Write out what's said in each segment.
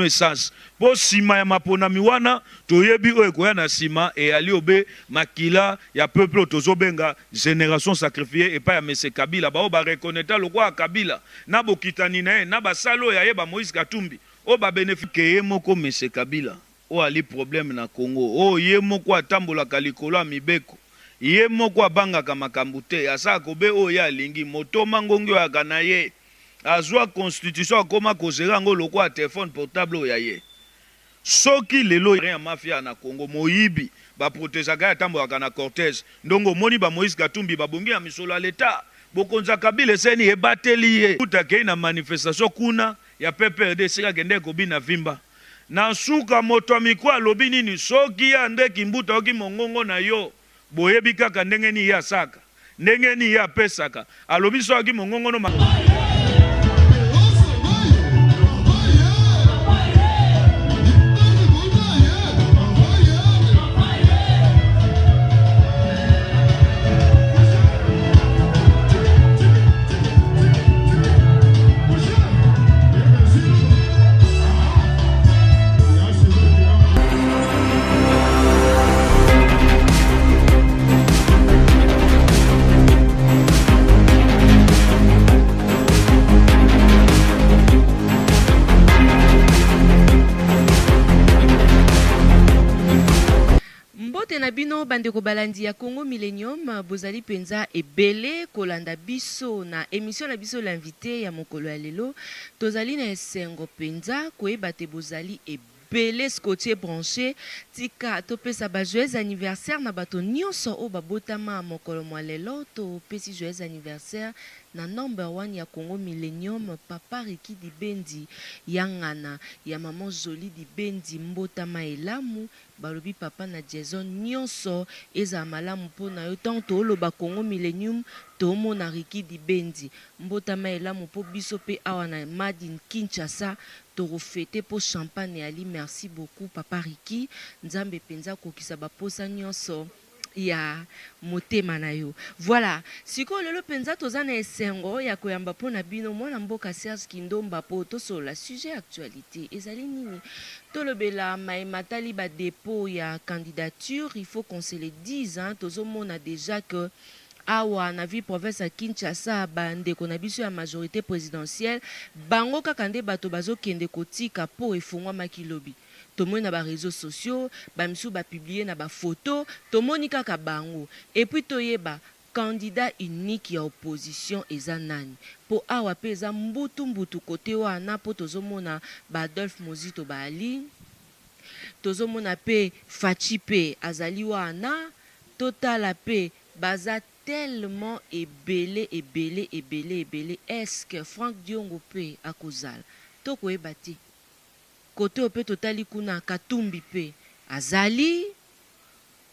Essence po sima ya maponami wana toyebi oyo ekoya na sima eyali obe makila ya peuple oyo tozo benga generation sacrifiee epai ya Monsieur Kabila baoyo ba reconnaita lokola Kabila na bokitani na ye na basali oyo ya ye ba Moise Katumbi oyo ba beneficia ke ye moko Monsieur Kabila oyo ali problème na Congo oyo ye moko atambolaka likolo ya mibeko ye moko abangaka makambo te asalaka obe oyo ye alingi motoma ngongi oyo ayaka na ye Azua constitution akoma ko gerer yango lokola telephone portable oyo ya ye. Soki lelo ya mafia na Congo moyibi ba protegeaka ye atambolaka na cortege ndongo omoni ba Moise Katumbi babongi na misolo ya l'etat. Bokonzi ya Kabila eseni ebateli ye. Kutu akeyi na manifestation kuna ya PPRD esika akendeke kobina vimba. Na suka moto ya micro alobi nini soki ye Andre Kimbuta ayoki mongongo na yo Boyebi kaka ndenge nini ye asalaka, ndenge nini ye apesaka. Alobi soki mongongo no. Mbote na bino bandeko balandi ya Congo Millennium, bozali mpenza ebele kolanda biso na emission na biso l'invite ya mokolo ya lelo. Tozali na esengo mpenza koyeba te bozali ebele. Pele scotche branche tika topesa ba joyeux anniversaire na bato nionso oyo babotama mokolo mua lelo topesi joyeux anniversaire na number one ya Congo millenium papa Ricky Dibendi ya ngana ya maman Jolie Dibendi mbotama elamu balobi papa na Jason nionso ezala malamu po na yo tango tooloba Congo millenium toomona Ricky Dibendi mbotama elamu po biso pe awa na made in Kinshasa Toko fete po champagne eyali merci beaucoup papa Ricky nzambe penza akokisa ba posa nionso ya motema na yo voilà sikoyo lelo penza toza na esengo ya koyamba po na bino mwana mboka Serge Kindomba po tosolola sujet ya actualite ezali nini tolobela maye matali ba depot ya candidature il faut qu'on se le dise hein tozo mona dejà que Awa na ville province ya Kinshasa ba ndeko na biso ya majorite presidentielle bango kaka nde bato bazo kende kotika po efongwamaki lobi. Tomoni na ba reseaux sociaux ba misusu ba publier na ba photos tomoni kaka bango. Et puis toyeba candidat unique ya opposition eza nani? Po awa pe eza mbutu mbutu cote wana po tozo mona ba Adolphe Mozito baali, tozo mona pe Fatshi pe azali wana, Totala pe baza tellement ebele ebele ebele ebele est ce que Franck Diongo pe akozala? Tokoyeba te. Cote oyo pe totali kuna Katumbi pe azali.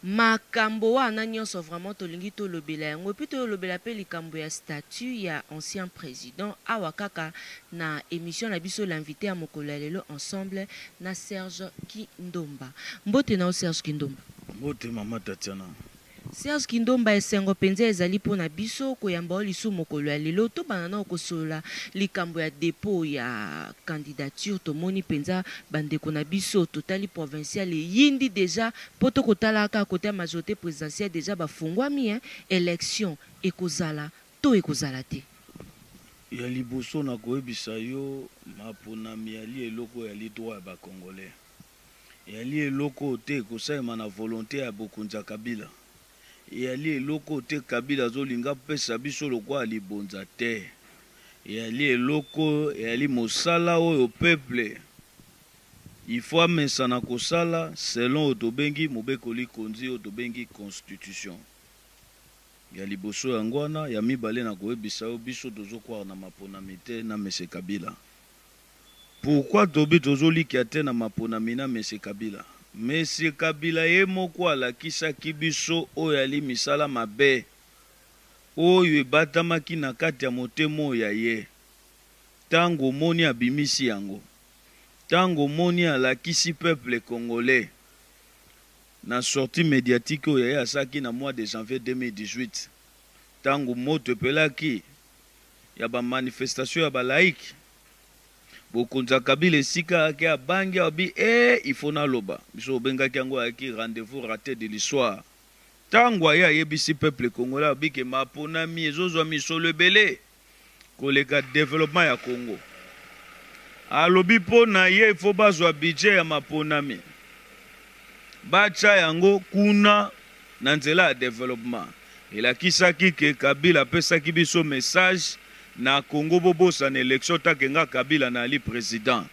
Makambo wana nionso vraiment tolingi tolobela yango et puis tolobela pe likambo ya statut ya ancien president awa kaka na emission na biso l'invite ya mokolo ya lelo ensemble na Serge Kindomba. Mbote na yo Serge Kindomba. Mbote mama Tatiana. Serge Kindomba esengo penza ezali po na biso koyamba yo lisusu mokolo ya lelo. Tobanda nao kosolola likambo ya depot ya candidature. Tomoni penza ba ndeko na biso totali provincial eyindi dejà po toko tala kaka cote ya majorite presidentielle dejà ba fongwami hein. Election ekozala to ekozala te? Ya liboso nakoyebisa yo maponami yali eloko yali droit ya ba congolais. Eyali eloko oyo te ekosalema na volonte ya bokonzi ya Kabila. Eyali eloko oyo te Kabila azolinga apesa biso lokola libonza te. Eyali eloko, eyali mosala oyo peuple il faut amesana kosala selon oyo tobengi mobeko likonzi oyo tobengi constitution. Ya liboso yango wana, ya mibale nakoyebisa yo biso tozo croire na maponami te na Monsieur Kabila. Pourquoi tobi tozo likia te na maponami na Monsieur Kabila? Monsieur Kabila ye moko alakisaki biso oyo ali misala mabe oyo ebatamaki na kati ya motema oyo ya ye. Tango omoni abimisi yango, tango omoni alakisi peuple congolais na sortie mediatique oyo ya ye asalaki na mois de janvier 2018, tango moto epelaki ya ba manifestations ya ba laïcs. Bokonzi ya Kabila esika ayaki abangi alobi eh il faut naloba. Biso tobengaki yango ayaki rendez-vous rate de l'histoire. Tango aye ayebisi peuple congolais alobi ke maponami ezozwa misolo ebele koleka developpement ya Congo. Alobi po na ye il faut bazwa budget ya maponami batia yango kuna na nzela ya developpement. Elakisaki ke Kabila apesaki biso message na Congo bobosana election take nga Kabila nali president.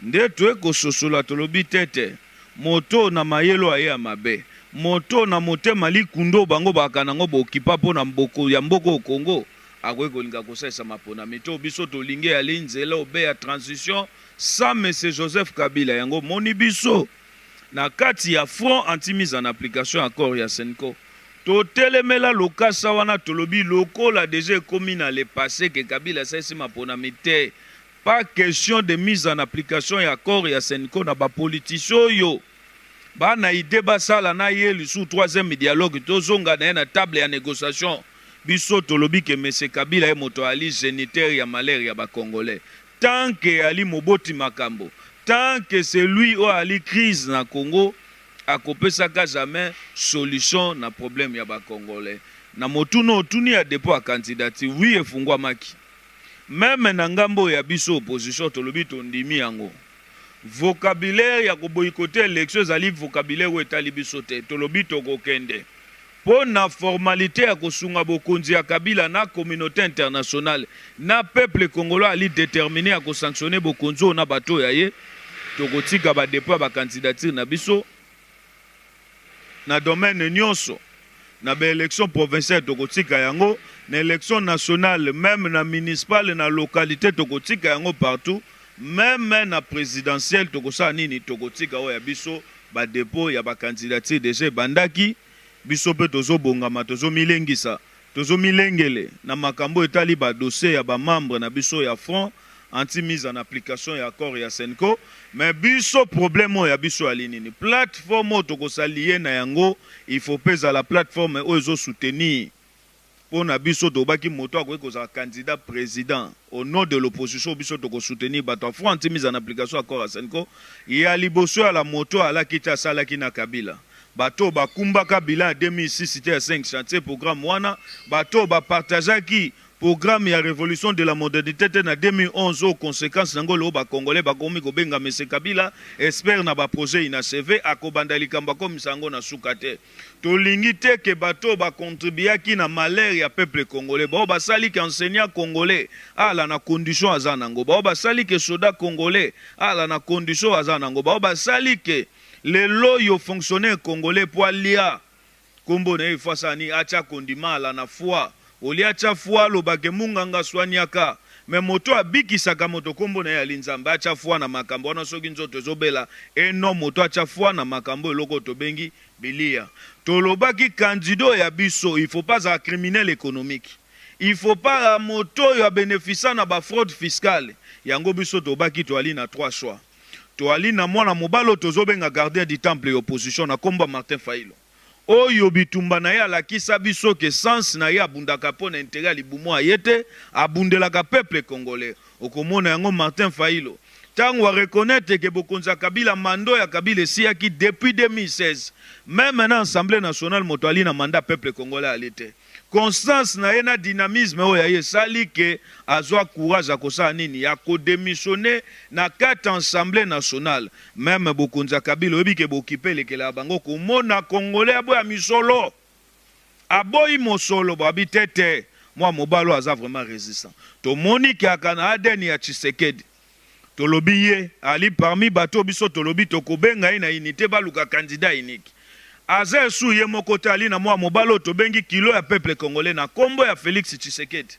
Nde toye kososola tolobi te te moto na mayele oyo aye ya mabe, moto na motema likundu oyo bango bakaka nango bokipa po na ya mboka oyo Congo akoki kolinga kosalisa maponami te oyo biso tolingi eyali nzela obe ya transition sans Monsieur Joseph Kabila yango omoni biso na kati ya front anti mise en application ya accord ya Cenco totelemela lokasa wana tolobi lokola dejà ekomi na le passe que Kabila asalisi maponami te pas question de mise en application ya accord ya Cenco na ba politiciens oyo ba na idee basala na ye lisusu troisième dialogue tozonga na ye na table ya négociation biso tolobi que Monsieur Kabila ye moto ali géniteur ya malheur ya ba Congolais tant que ali moboti makambo tant que c'est lui oyo ali crise na Congo akopesaka jamais solution na problème ya ba Congolais na motuna otuni ya depot ya candidature oui efungwamaki meme na ngambo oyo ya biso opposition tolobi tondimi yango vocabulaire ya koboyikote election ezali vocabulaire oyo etali biso te tolobi tokokende mpo na formalité ya kosunga bokonzi ya Kabila na communauté internationale na peuple congolais ali déterminé ya kosanctionner bokonzi oyo na bato ya ye tokotika badépôt ya bacandidature na biso na domaine nyonso na baélection provinciale tokotika yango na élection nationale même na municipale na localité tokotika yango partout même na présidentielle tokosala nini tokotika oyo ya biso badépôt ya bacandidature déjà ebandaki biso mpe tozobongama tozomilengisa tozomilengele na makambo etali badossier ya bamembre na biso ya front anti mise en application ya accord ya Cenco mais biso problème oyo ya biso ali nini plateforme oyo tokosalie na yango il faut mpe ezala plateforme oyo ezosoutenir mpo na biso tobaki moto akoki kozala candidat président au nom de l'opposition biso tokosoutenir bato ya front anti mise en application accord ya Cenco ya liboso ya la moto alaki te asalaki na Kabila bato bakumbaka bilan ya 2006 te ya 5 chantier programme wana bato bapartageaki programme ya révolution de la modernité te na 2011 oyo conséquence nango lelo bacongolais bakomi kobenga Monsieur Kabila expert na baprojet inachevé akobanda likambo akomisa yango na suka te tolingi te ke bato bakontribuaki na malheur ya peuple congolais bao basali ke enseignant congolais ala na condition aza nango bao basali ke soda congolais ala na condition aza nango bao basali ke lelo oyo fonctionnaire congolais po alia nkombo na ye ifo asala nini atya kondima ala na foi olia atya foi alobake munganga aswaniaka me moto abikisaka moto nkombo na ye ali nzambe atya foi na makambo wana soki nzoto ezobela eno moto atya foi na makambo eloko oyo tobengi bilia tolobaki candidat ya biso il faut pas azala criminel économique il faut pas moto oyo abénéficia na bafraude fiscale yango biso tobaki toali na trois choix toali na mwana mobali oyo tozobenga gardien du temple ya opposition na nkombo ya Martin Fayulu oyo bitumba na ye alakisa biso ke sens na ye abundaka mpo na intérêt ya libumu aye te abundelaka peuple congolais okomona yango Martin Fayulu ntango areconnaître ke bokonzi ya Kabila mandat ya Kabila esiyaki depuis 2016 même na assemblée nationale moto ali na mandat peuple congolais ali te constance na ye na dynamisme oyo aye esali ke azwa courage ya kosala nini ya kodémissionner na kati assemblée nationale même bokonzi ya Kabila oyebi ke bokipe elekelaka bango komona congolais aboya misolo aboyi mosolo babi te te mwa mobali oyo aza vraiment résistant tomoni kaka na ADN ya Tshisekedi tolobi ye ali parmi bato biso tolobi tokobenga ye na unité baluka candidat unique aza esu ye moko te ali na mwa mobali oyo tobengi kilo ya peuple congolais na nkombo ya Félix Tshisekedi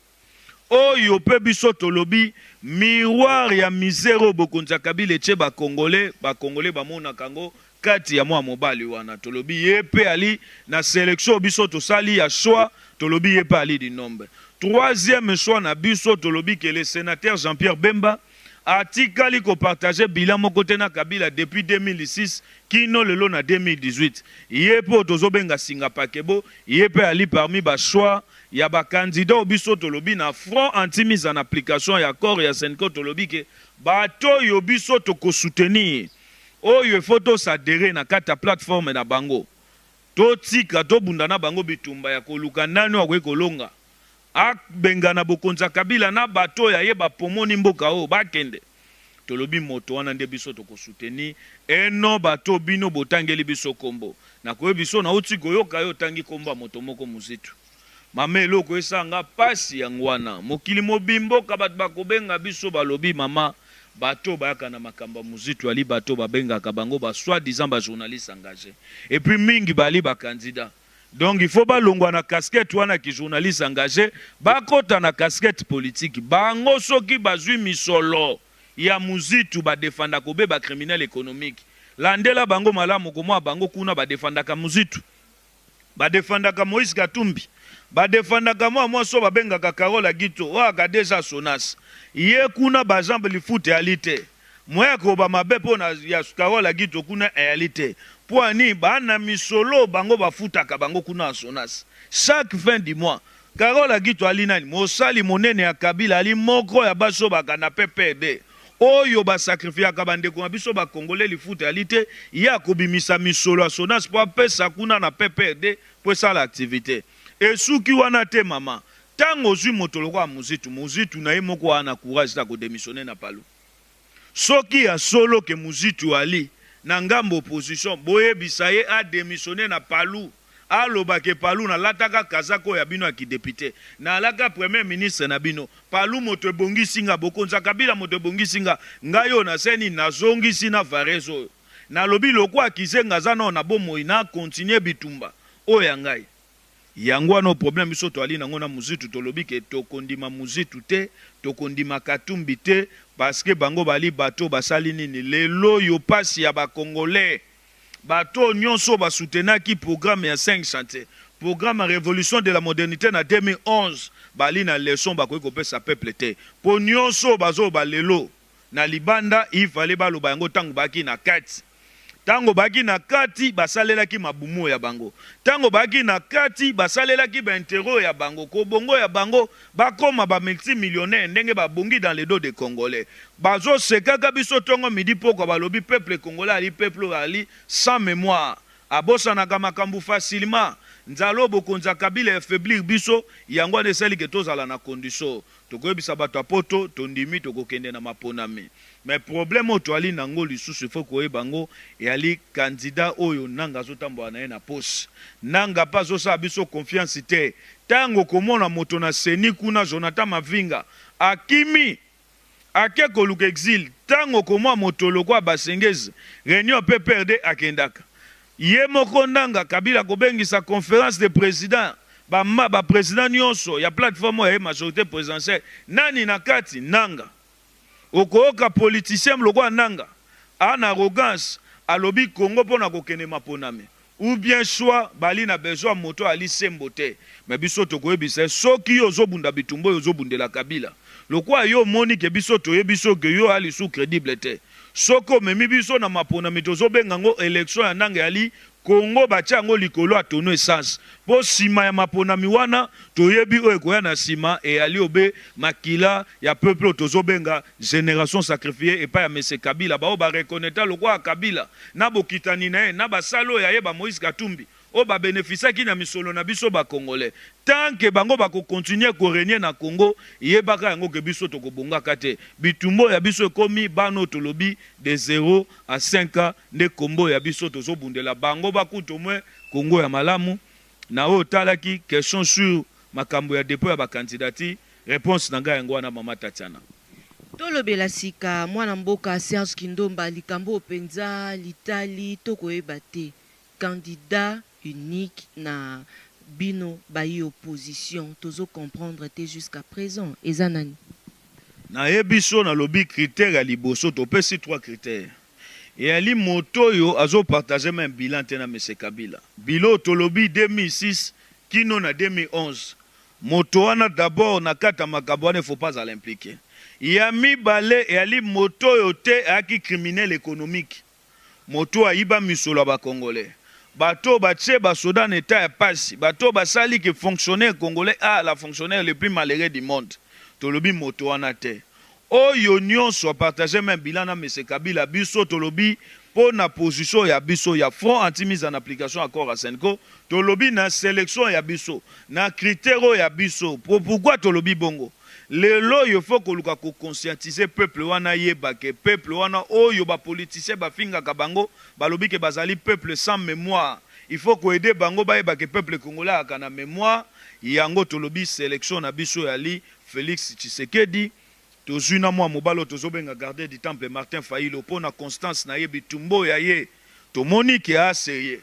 oyo mpe biso tolobi miroir ya misère oyo bokonzi ya Kabila etie bacongolais bacongolais bamonaka yango kati ya mwa mobali wana tolobi ye mpe ali na sélection biso tosali ya choix tolobi ye mpe ali du nombre troisième choix na biso tolobi ke le sénateur Jean-Pierre Bemba atikali kopartage bilan moko te na Kabila depuis 2006 kino lelo na 2018 ye mpe oyo tozobenga singa pakebo ye mpe ali parmi bachoix ya bacandidat oyo biso tolobi na front anti mise en application ya accord ya Cenco tolobi ke Bato oyo biso tokosoutenir, oyo il faut tosadhérer na kati ya plateforme na bango, totika tobunda na bango bitumba ya koluka nani oyo akoki kolonga abengana bokonzi ya Kabila na bato oyo aye bapomoni mboka oyo bakende. Tolobi moto wana nde biso tokosoutenir, eno bato bino botangeli biso kombo. Nakoyebi biso nauti koyoka yo otangi kombo ya moto moko Muzitu. Mama, eloko esanga pasi yango wana, mokili mobimboka bato bakobenga biso, balobi mama, bato bayaka na makambo ya Muzitu ali bato babengaka bango ba soi-disant ba journaliste engagé, et puis mingi bali ba candidat. Donc il faut balongwa na casquette wana ki journaliste engagé, bakota na casquette politique. Bango soki bazwi misolo ya Muzitu, badefanda kobe bacriminel économique. Landela bango malamu, komwa bango kuna badefandaka Muzitu, badefandaka Moïse Katumbi, badefandaka mwa mwasi oyo babengaka Carole Agito oyo aka déjà Sonas. Ye kuna bajambe lifuta eyali te, moya koba mabe mpo na ya Carole Agito kuna eyali te. Mpo ani bana misolo bango bafutaka bango kuna ya Sonas chaque fin du mois. Carole Agito ali nani? Mosali monene ya Kabila, ali moko ya basi oyo bakanda PPRD oyo basacrifiaka bandeko na biso bakongole. Lifuta yali te, ye akobimisa misolo ya Sonas mpo apesa kuna na PPRD mpo esala activité. Esuki wana te, mama. Ntango ozwi moto lokola Muzitu, Muzitu na ye moko wana courage ta kodémissionner na Palu. Soki ya solo ke Muzitu ali na ngambo opposition, boyebisa ye adémissionner na Palu, aloba ke Palu, nalataka kazaka oyo ya bino ya kidéputé, nalaka premier ministre na bino. Palu moto ebongisi nga, bokonzi ya Kabila moto ebongisi nga. Ngai oyo naseni nazongisi na vareuse oyo nalobi lokwa Kizenga aza nao na bomoi, na continue bitumba oyo ya ngai. Yango wana problème biso toali nango na Muzitu. Tolobi ke tokondima Muzitu te, tokondima Katumbi te, parce que bango bali bato basali nini lelo oyo? Pasi ya bacongolais, bato nyonso basoutenaki programme ya 5 chantier, programme ya révolution de la modernité na 2011, bali na leçon bakoki kopesa peuple te, mpo nyonso bazoba lelo na libanda, ifale baloba yango ntango baki na kati. Ntango baki na kati, basalelaki mabumu ya bango. Ntango baki na kati, basalelaki baintérêt ya bango, kobongo ya bango, bakóma bamultimillionnaire ndenge babongi dans le dos de Congolais. Bazosekaka biso ntongo, midi, pokwa. Balobi peuple congolais ali peuple oyo ali sans mémoire, abosanaka makambo facilement. Nzala oyo bokonzi ya Kabila affaiblir biso, yango wana esali ke tozala na condition. Tokoyebisa bato ya Poto, tondimi tokokende na maponami, mais problème oyo toali nango lisusu, il faut koyeba yango, eyali candidat oyo Nanga azotambola na ye na poste. Nanga mpe azosala biso confiance te. Ntango komona moto na CENI kuna, Jonathan Mavinga, akimi ake koluka exil. Ntango komwa moto lokwa Basengezi, réunion PPRD akendaka ye moko. Nanga Kabila kobengisa conférence de président, bama baprésident nyonso ya plateforme oyo ya majorité présidentielle, nani na kati? Nanga. Okoyoka politicien lokola Nanga ana arrogance, alobi Congo mpo na kokende maponami ou bien soit bali na besoin moto ali sembo te. Me biso tokoyebisa ye, soki yo ozobunda bitumba oyo ozobundela Kabila, lokola yo omoni ke biso toyebi so ke yo ali su crédible te, soki omemi biso na maponami, tozobenga yango élection ya Nanga yali Kongo, batia yango likolo ya tonneau essence, mpo nsima ya maponami wana toyebi oyo ekoya na nsima eyali obe makila ya peuple oyo tozobenga génération sacrifiée epai ya mese Kabila. Baoyo bareconnaître lokola Kabila na bokitani na ye na basali oyo ayeba Moïse Katumbi, oyo babénéficiaki na misolo na biso bacongolais, tant ke bango bakocontinuer korégner na Congo, yebaka yango ke biso tokobongaka te. Bitumba ya biso ekomi bana oyo tolobi de 0 à 5 ans nde kombo ya biso tozobundela bango bakuta mwe Congo ya malamu. Na oyo otalaki question sur makambo ya dépôt ya bacandidature, réponse na ngai yango wana, mama Tatiana. Tolobela sika mwana mboka Serge Kindomba, likambo oyo mpenza litali tokoyeba te candidat unique na bino bayi opposition. Tozocomprendre te jusqu'à présent, eza nani? Nayebi so nalobi critère ya liboso, topesi trois critères. Eyali moto oyo azopartage même bilan te na mese Kabila. Bilo tolobi 2006 kino na 2011, moto wana d'abord na kati ya makambo wana, il faut pas azala impliqué. Ya mibale, eyali moto oyo te ayaki criminel économique, moto ayiba misolo ya bacongolais, bato batie basoda na état ya pasi, bato basali ke fonctionnaire congolais a la fonctionnaire le plus malheureux du monde. Tolobi moto wana te. Oyo nyonso apartage même bilan na Monsieur Kabila, biso tolobi mpo na position ya biso ya Front anti mise en application accord ya CENCO, tolobi na selection ya biso na critère oyo ya biso. Pourquoi tolobi bongo? Lelo oyo faut koluka koconscientiser peuple wana, yeba ke peuple wana oyo bapoliticien bafingaka bango, balobi ke bazali peuple sans mémoire. Il faut koaider bango bayeba ke peuple congolais ayaka na mémoire. Yango tolobi sélection na biso yali Félix Tshisekedi. Tozwi na mwa mobali oyo tozobenga gardien du temple Martin Fayulu, mpo na constance na ye, bitumba ya ye, tomoni ke aseye.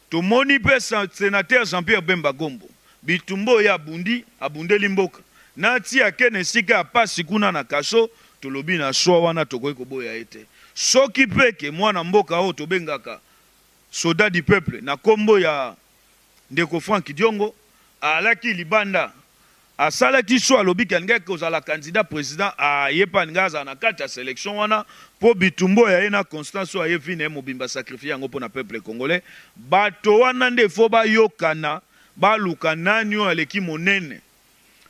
Tomoni mpe sénateur Jean-Pierre Bemba Gombo, bitumba oyo abundi, abundeli mboka na ti ake na esika ya pasi kuna na kaso. Tolobi na swa wana tokoki koboya ye te. Soki mpe ke mwana mboka oyo tobengaka soldat du peuple na nkombo ya ndeko Frank Diongo alaki libanda, asalaki so, alobi ke alingaki kozala candidat président, aye mpe alingaki azala na kati ya sélection wana, mpo bitumba oyo aye na constance oyo aye, vie na ye mobimba sacrifie yango mpo na peuple congolais. Bato wana nde fo bayokana, baluka nani oyo aleki monene,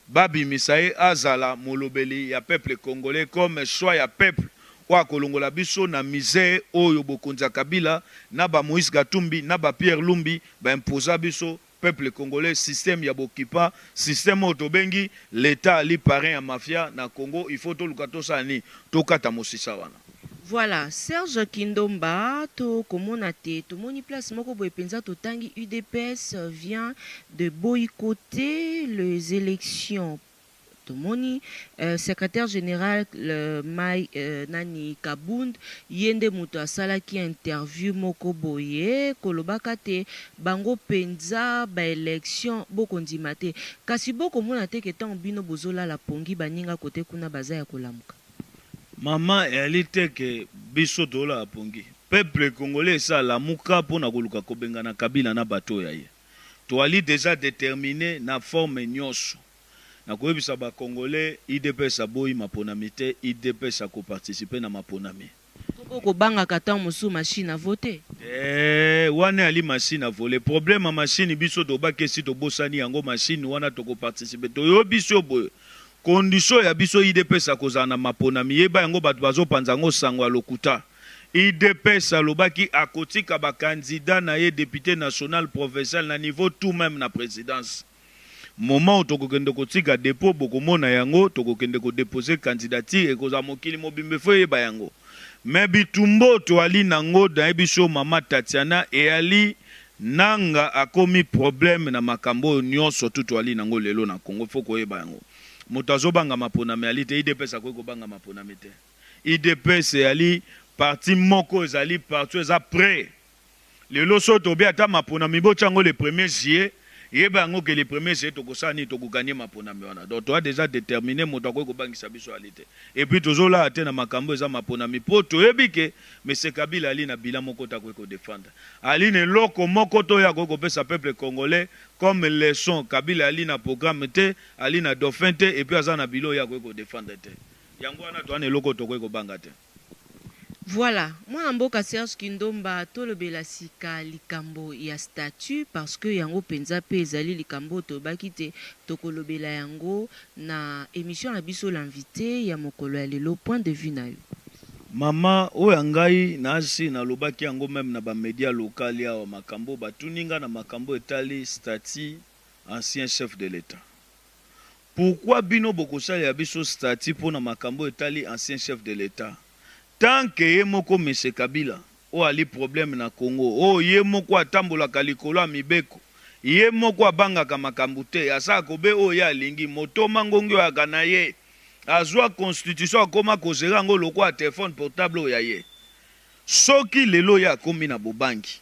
babimisa ye azala molobeli ya peuple congolais comme choix ya peuple oyo akolongola biso na misère oyo bokonzi ya Kabila na bamoïse Katumbi na bapierre Lumbi baimposa biso, peuple congolais, système ya bokipa, système oyo tobengi l'état ali parrain ya mafia na Congo. Il faut toluka tosala nini, tokata mosisa wana. Voilà, Serge Kindomba, tokomona te, tomoni place moko boye mpenza, totangi UDPS vient de boycotter les élections. Tomoni secrétaire général le Mai nani Kabund, ye nde moto asalaki interview moko boye kolobaka te bango mpenza baélection bokondima te. Kasi bokomona te ke ntango bino bozolala pongi, baninga kote kuna baza ya kolamuka? Mama, eyali te ke biso tolala pongi. Peuple congolais esalamuka mpona koluka kobengana Kabila na bato oyo ya ye. Toali déjà déterminé na forme nyonso. Nakoyebisa bacongolais, UDPS aboyi maponami te, UDPS akoparticipe na maponami. Po kobangaka ntango mosusu machine à voter? Eh, wana eyali machine à voler. Problème ya machine, biso tobaki esi tobosani yango. Machine wana, tokoparticipe. Toyobi biso boye, condition ya biso UDPS akozala na maponami. Yeba yango, bato bazopanza yango sango ya lokuta. UDPS alobaki akotika bacandidat na ye député national, provincial, na niveau tout, même na présidence. Moment oyo tokokende kotika dépôt, bokomona yango, tokokende kodepose candidature, ekozala mokili mobimba efo eyeba yango. Me bitumba oyo toali nango, nayebi so mama Tatiana, eyali nanga akomi problème na makambo oyo nyonso tu toali nango lelo na Congo. Fo koyeba yango, moto azobanga maponami ali te. UDPS akoki kobanga maponami te. UDPS eyali parti moko, ezali parti eza prêt. Lelo so tobi ata maponami botya yango le 1er juillet, yeba yango ke le 1er juillet tokosala nini? Tokoganye maponami wana. Donc toa déjà déterminé, moto akoki kobangisa biso ali te. Et puis tozolala te na makambo eza maponami, mpo toyebi ke monsieur Kabila ali na bilan moko te akoki kodefendre, ali na eloko moko to oyo akoki kopesa peuple congolais comme leçon. Kabila ali na programme te, ali na dauphin te, et puis aza na bilo oyo akoki kodefendre te. Yango wana toa na eloko tokoki kobanga te. Voilà, mwana mboka Serge Kindomba, tolobela sika likambo ya statut, parce que yango mpenza mpe ezali likambo oyo toyebaki te tokolobela yango na émission na biso l'invité ya mokolo ya lelo. Point de vue na yo? Mama, oyo ya ngai nasi nalobaki yango même na bamédia local awa. Makambo batuni nga na makambo etali statut ancien chef de l'État, pourquoi bino bokosalela biso statut mpona makambo etali ancien chef de l'État, tant ke ye moko monsieur Kabila oyo ali problème na Congo, oyo ye moko atambolaka likolo ya mibeko, ye moko abangaka makambo te, asalaka kobe oyo ye alingi, motoma ngongi oyo ayaka na ye, azwa constitution, akóma kozela yango lokola téléphone portable oyo ya ye. Soki lelo ye akómi na bobangi,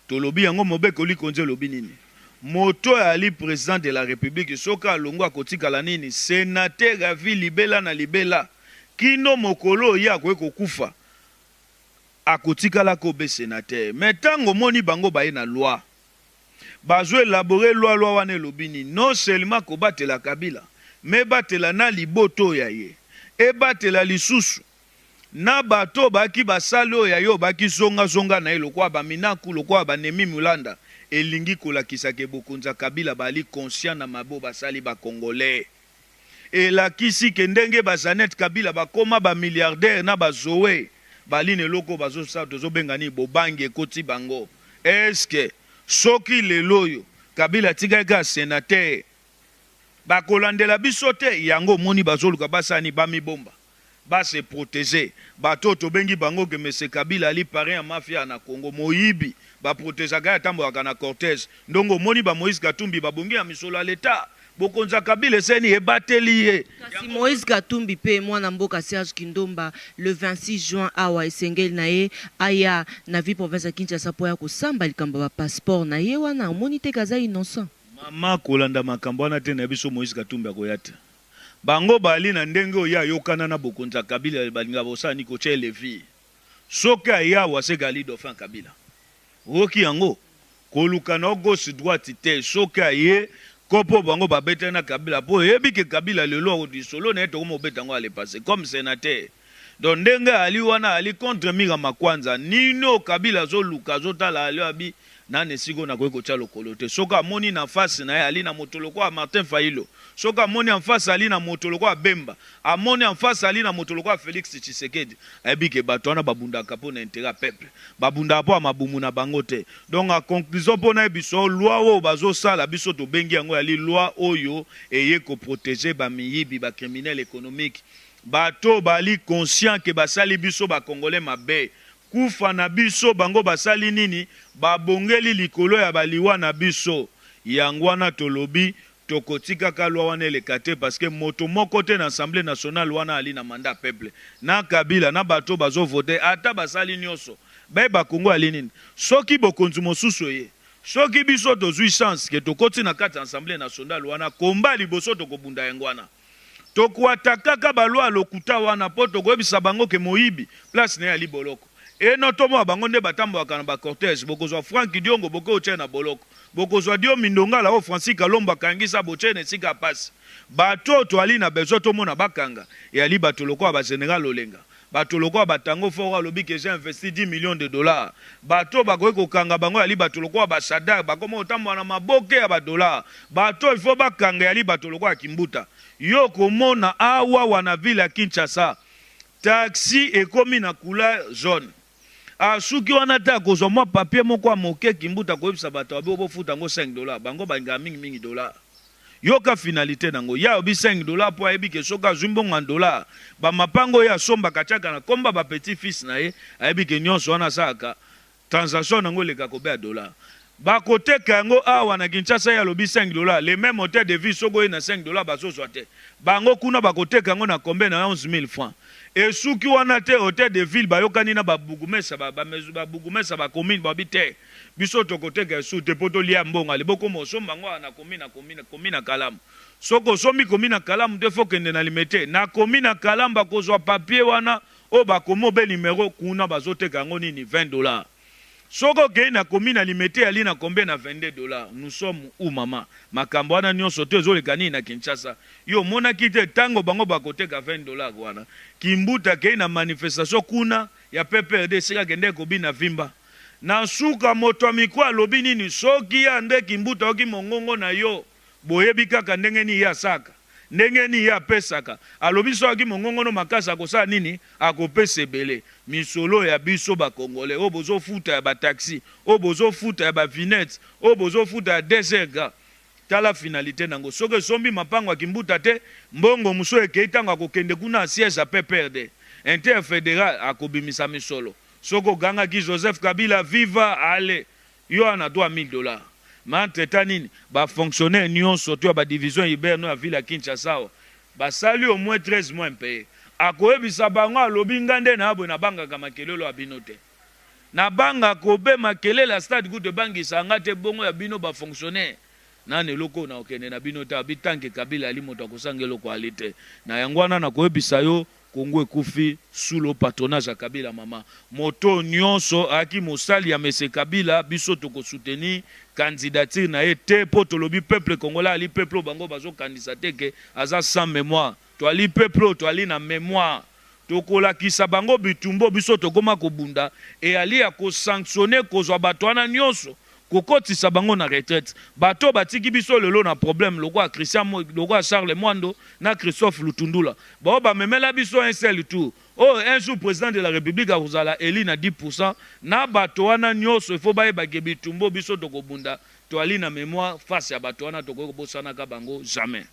tolobi yango, mobeko likonzi elobi nini? Moto oyo ali président de la République, soki alongwa, akotikala nini? Sénateur à vie, libela na libela, kino mokolo oyo ye akoki kokufa, akotikala kobe sénateur. Mais ntango omoni bango baye na loi, bazo élaborer loi, loi wana elobi nini? Non seulement kobatela Kabila, me batela na liboto oyo ya ye, ebatela lisusu na bato baki basali oyo ya ye, oyo baki zongazonga na ye, lokola baminaku, lokola banemi Mulanda. Elingi kolakisa ke bokonzi ya Kabila bali conscient na mabe oyo basali bacongolais. Elakisi ke ndenge ba Jeannette Kabila bakoma ba milliardaires na ba Zoe bali na eloko oyo bazosala tozobenga nini bobangi ekoti bango. Est-ce que soki lelo oyo Kabila atikali kaka senateur bakolandela biso te? Yango omoni bazoluka basala nini? Bamibomba, ba se proteger. Bato oyo tobengi bango ke Monsieur Kabila ali parrain ya mafia na Congo, moyibi, ba protegeaka ye atambolaka na cortège. Ndongo omoni ba Moïse Katumbi babongi na misolo ya l'Etat. Bokonzi ya Kabila esali nini? Ebateli ye. Kasi Moïse Katumbi pe mwana mboka Serge Kindomba le 26 juin awa esengeli na ye aya na ville province ya Kinshasa po aya kosamba likambo ya ba passeports na ye wana omoni te ke aza innocent? Mama kolanda makambo wana te na biso Moïse Katumbi akoya te. Bango bali na ndenge oyo ye ayokana na bokonzi ya Kabila balingaka kosala nini? Kotia ye levure. Soki aye awa seke ali dauphin ya Kabila. Oyoki yango? Koluka na yo gauche droite te soki aye kopo oyo bango babetaki na Kabila po oyebi ke Kabila lelo lisolo na ye tokomi kobeta yango à le passe comme senateur. Donc ndenge ali wana ali contre Mira Makwanza nini oyo Kabila azoluka azotala ali abi nani esika oyo nakoki kotia lokolo te soki amoni na face na ye ali na moto lokola Martin Fayilo soki amoni en face ali na moto lokola Bemba amoni en face ali na moto lokola Felix Tshisekedi ayebi ke bato wana babundaka mpo na interet ya peuple babundaka mpo ya mabumu na bango te donc en conclusion mpo nayebisa yo loi oyo bazosala biso tobengi yango yali loi oyo eye ko proteger ba miyibi ba criminels economiques Bato oyo bali conscient que basali biso ba congolais mabe, kufa na biso bango basali nini? Babongeli likolo ya ba liwa na biso. Yango wana tolobi toko tikaka loi wana eleka te parce que moto moko te na assemblee nationale wana ali na mandat ya peuple. Na Kabila na bato oyo bazo voter ata basali nioso bayeba Congo ali nini? Soki bokonzi mosusu eye, soki biso tozui chance que tokoti na kati ya assemblee nationale wana combat ya liboso tokobunda yango wana. Toko attaquaka ba loi ya lokuta wana po tokoyebisa bango ke moyibi place naye ali boloko. Et no tomona bango nde batambolaka na ba cortège. Bokozwa Franck Diongo boke kotia ye na boloko. Bokozwa Diomi Ndongala oyo Francis Kalombo akangisa botie ye na esika ya pasi. Batu oyo toali na besoin tomona bakanga eyali batu lokola ba general Olenga. Batu lokola ba Tango Fort oyo alobi ke j'ai investi 10 millions de dollars. Batu oyo bakoki kokanga bango eyali batu lokola ba Shadary bakoma kotambola na maboke ya ba dollars. Batu oyo il faut bakanga eyali batu lokola Kimbuta. Yo okomona awawa na ville ya Kinshasa taxi ekomi na couleur jaune. Asuki wana te akozwa mwa papier moko ya moke Kimbuta akoyebisa batu abi bofuta yango 5 dollars. Bango balingaka mingi mingi dollars. Yoka finalite nango. Ye alobi 5 dollars po ayebi ke soki azwi mbongo en dollars, ba mapango oyo ye asombaka atiaka na kombo ya ba petit fils na ye, ayebi ke nionso wana asalaka transaction nango eleka kobe ya dollars. Bakoteka yango awa na Kinshasa ye alobi 5 dollars, le meme hotel de ville soki oye na 5 dollars bazozwa te. Bango kuna bakoteka yango na combien? Na 11.000 francs. Esuki wana te, hotel de ville bayokani na ba bourgmestre ba, ba bourgmestre ya ba commune balobi te. Biso tokoteka lisusu te po tolia mbongo ale bokoma osomba yango awa na commune na commune commune ya kalamu soki osombi commune ya kalamu te faut kende na limete na commune ya kalamu bakozwa papier wana oyo bakomi obe numero kuna bazoteka yango nini 20 dollars soki okeyi na commune ya limete yali na combien na 22 dollars nous sommes où mama makambo wana nionso to ezoleka nini na Kinshasa yo omonaki te tango bango bakoteka 20 dollars wana kimbuta akeyi na manifestation kuna ya PPRD esika akendeki kobina vimba Na nsuka, moto ya micro alobi nini? Soki ye Andre Kimbuta ayoki mongongo na yo, boyebi kaka ndenge nini ye asalaka, ndenge nini ye apesaka. Alobi soki ayoki mongongo no makasi akosala nini? Akopesa ebele. Misolo ya biso ba Congolais oyo bozo futa ya ba taxi, oyo bozo futa ya ba vinettes, oyo bozo futa ya DSRGA, tala finalite nango. Soki esombi mapango ya Kimbuta te, mbongo mosusu ekeyi tango akokende kuna na siège ya PPRD interfederal akobimisa misolo. Soki ogangaki Joseph Kabila viva alle yo wana droit 1000 dollars mais entre temps nini ba fonctionnaires nionso to ya ba division urbaine no ya ville ya Kinshasa awa basali au moins 13 mois impaye akoyebisa bango alobi nga nde na boye nabangaka makelelo ya bino te nabangaka obe makelele ya stade kutu ebangisa nga te bongo ya bino ba fonctionnaires nani eloko oyo nakokende na bino te abi tant que Kabila ali moto akosanga eloko ali te na yango wana nakoyebisa yo Congo ekufi sous le patronage ya Kabila maman. Moto oyo nionso ayaki mosali ya monsieur Kabila biso toko soutenir candidature na ye te po tolobi peuple congolais ali peuple oyo bango bazo kanisa te ke aza sans memoire. Toali peuple oyo toali na memoire. Tokolakisa bango bitumba oyo biso tokoma kobunda eyali ya ko sanctionner kozwa bato wana nionso. Kokotisa bango na retraite. Bato oyo batiki biso lelo na problème lokola Christian, lokola Charles Mwando na Christophe Lutundula, baoyo bamemela biso un seul tour oyo un jour président de la République akozala élu na 10%. Na bato wana nyonso, il faut bayeba ke bitumba biso tokobunda, toali na mémoire face ya bato wana, tokoki kobosanaka bango jamais.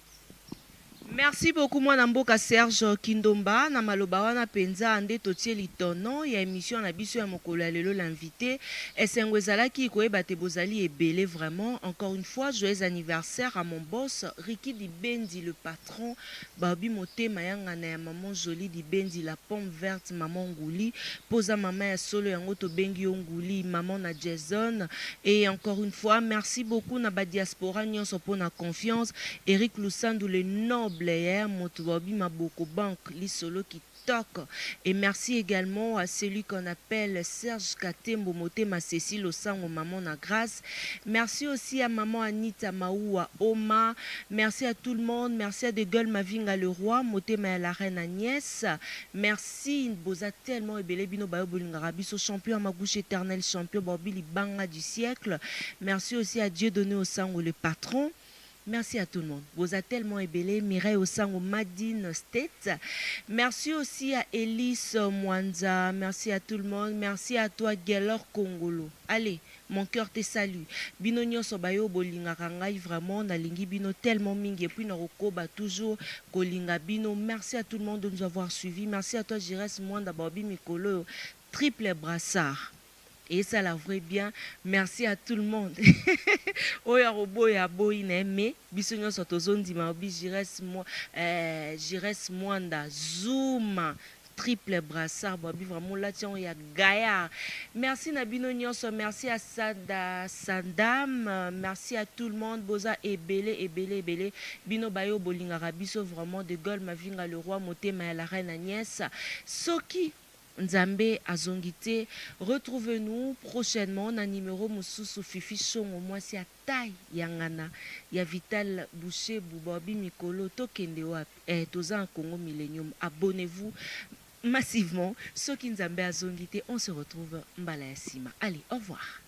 Merci beaucoup, mwana mboka Serge Kindomba. Na maloba wana mpenza nde totie litono ya émission na biso ya mokolo ya lelo, L'invité. Esengo ezalaki koyeba te bozali ebele. Vraiment, encore une fois, joyeux anniversaire à mon boss Ricky Dibendi, le patron Babi Motema yangana ya maman Jolie Dibendi, la pomme verte, maman Nguli poza mama ya solo yango tobengi yo Nguli, maman na Jason. Et encore une fois, merci beaucoup na badiaspora nyonso mpona confiance. Eric Lusandu le noble ya moto babi Maboko Bank lisolo kitoko. Et merci également à celui qu'on appelle Serge Katembo Motema, Cécile Osango, maman na Grâce. Merci aussi à maman Anita Maoua Oma. Merci à tout le monde. Merci à De Gueule Mavinga le roi Motema ya la reine Agnès. Merci, boza tellement ebele, bino bayo bolingaka biso. Champion Magouche, éternel champion Babi Libanga du siècle. Merci aussi à Dieu donné Osango le patron. Merci à tout le monde. Boza tellement ebele. Mireille Osango, Madine State. Merci aussi à Elise Mwanza. Merci à tout le monde. Merci à toi, Gelor Kongolo. Allez, mon cœur te salue. Bino nyonso bayo bolingaka ngai, vraiment, nalingi bino tellement mingi. Et puis, nakokoba toujours kolinga bino. Merci à tout le monde de nous avoir suivis. Merci à toi, Jires Mwanda Babi Mikolo. Triple brassard. Et ça la vrai bien. Merci à tout le monde. Oyo akoboya aboyi na ye, mais biso nyonso tozondima obi Jires Mwanda Zuma triple brassard babi vraiment olati yango ya gaillard. Merci na bino nyonso. Merci à Sada Sandam. Merci à tout le monde. Boza ebele, ebele, ebele, bino bayo bolingaka biso vraiment. De Gaulle Mavinga le roi Motema ya la reine Agnès. Soki Nzambe azongi te, retrouvez-nous prochainement na numéro mosusu. Fifi Songo, mwasi ya taille ya ngana ya Vital Boucher Babi mikolo tokende wapi? Eh, toza en Congo Millennium. Abonnez-vous massivement. Soki Nzambe azongi te, on se retrouve mbala ya nsima. Allez, au revoir.